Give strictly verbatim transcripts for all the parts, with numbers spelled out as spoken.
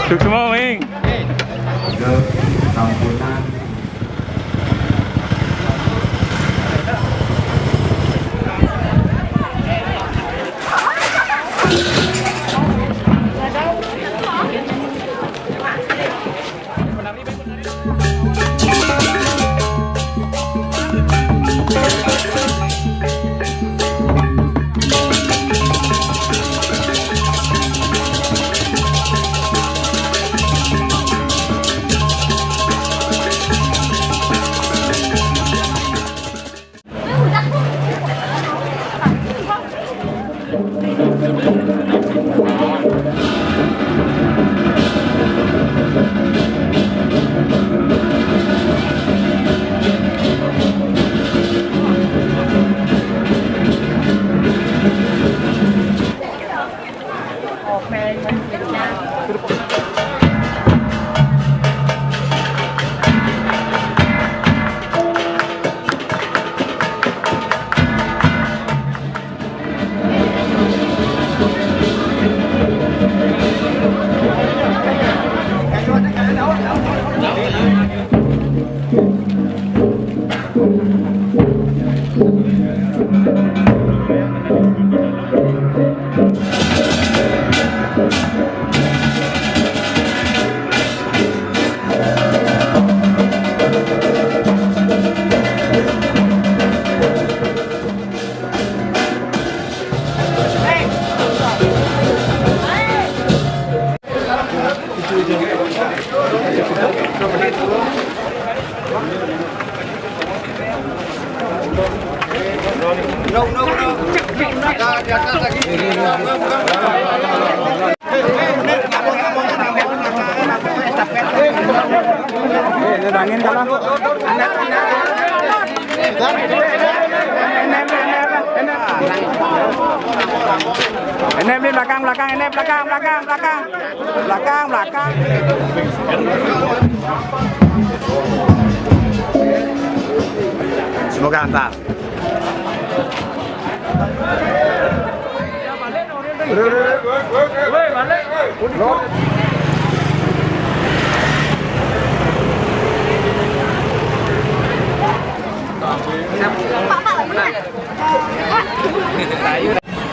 Duduk semua, Wing. Sampunan. Ini, ini belakang, belakang, ini belakang, belakang, belakang. Belakang, belakang. Semoga lancar.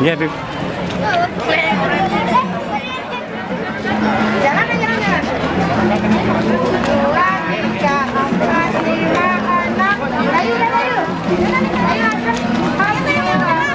Iya, Bib. Jalan, jalan, jalan. Dua, tiga, empat, lima, enam. Ayo, ayo, ayo. Ayo, ayo, ayo.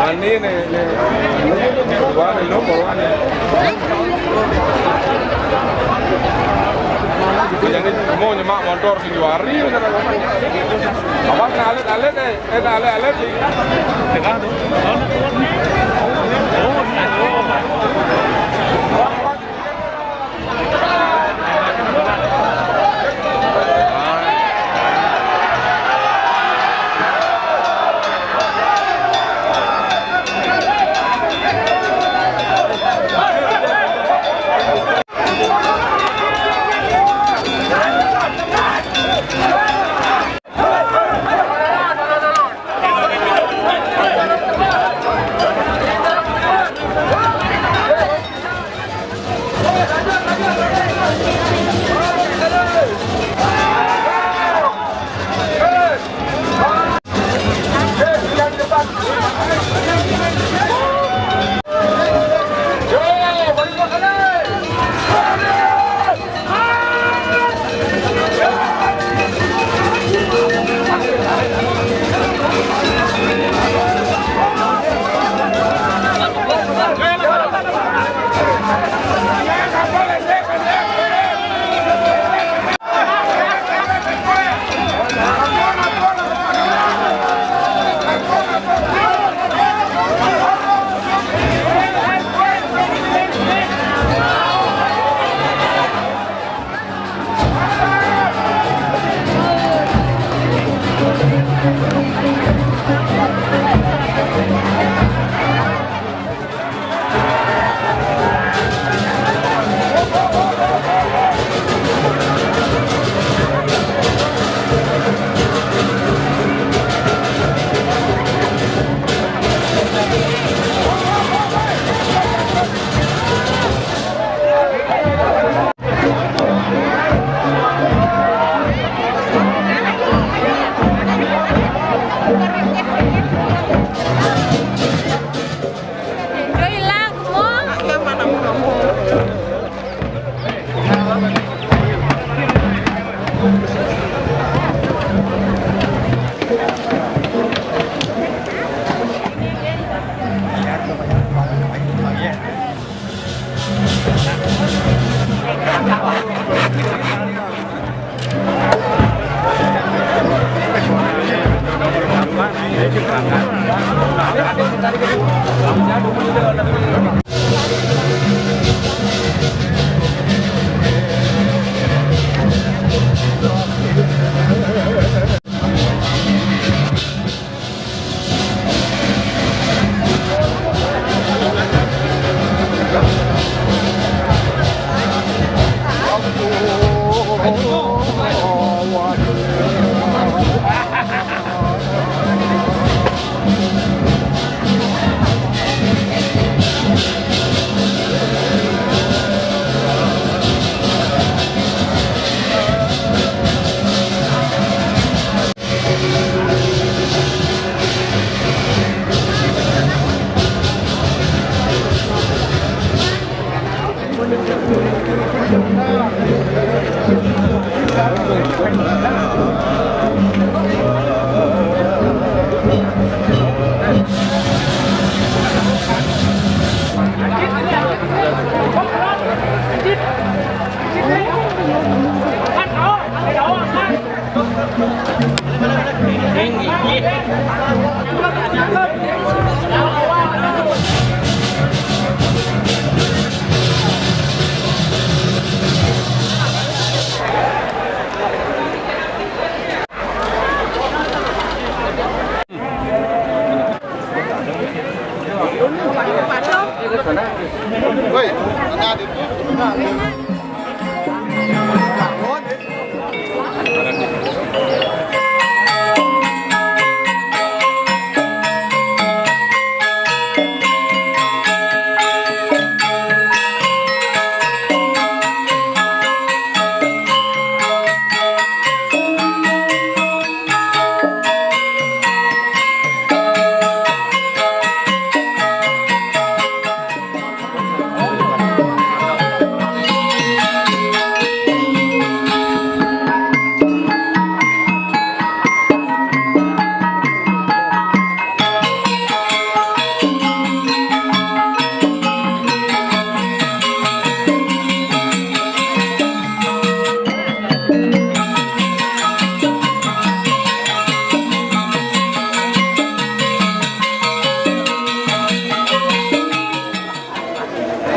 Ani ne, ne, wane lomo, wane. Jadi mau nyemak motor sing juari. Awas, na alit, alit, eh. Eh, na alit, alit.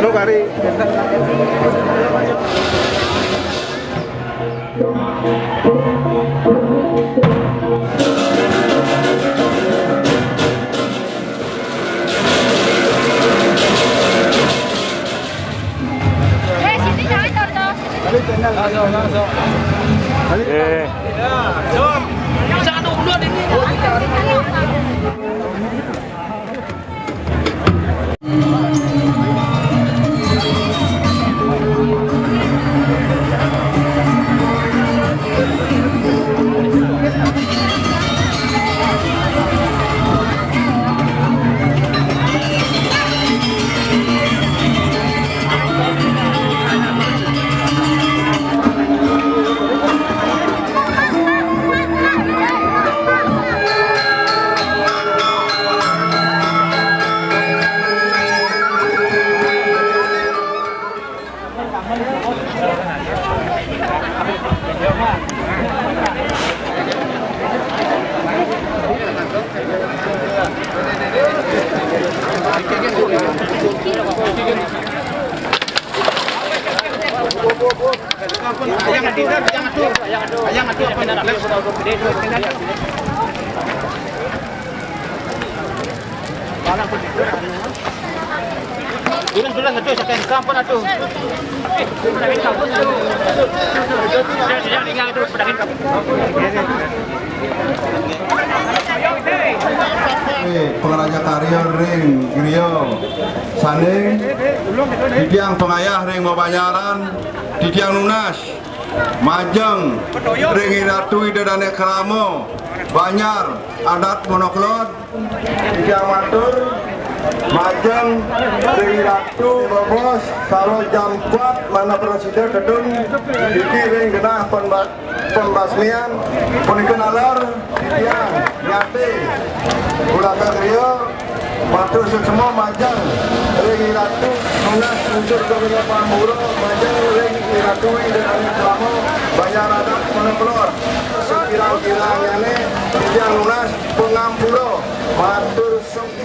Lu kari. Eh, sini jangan, Dor, Dor. Eh. Turun, turun, satu, second, sampun, atuh. Eh, pangaraja karya ring griya sané, titiang pangayah ring bebanjaran, titiang nunas majeng ring Iratu Ida Dané Krama Banjar Adat Monoklon, titiang matur majeng ring Iratu Bobos, sarwa jam empat manah prasida kedun niki ring genah pemba-, pembasmian, punika nalar titiang nyati Pulaka Griya Matur suksma majeng ring Iratu, nunas unsur kawéntenan pangapura, majeng ring Iratu Ida Dané Brahma, banjar adat Manah Kelor. Sakirang-kirangnyané titiang nunas pangampura. Matur suksma.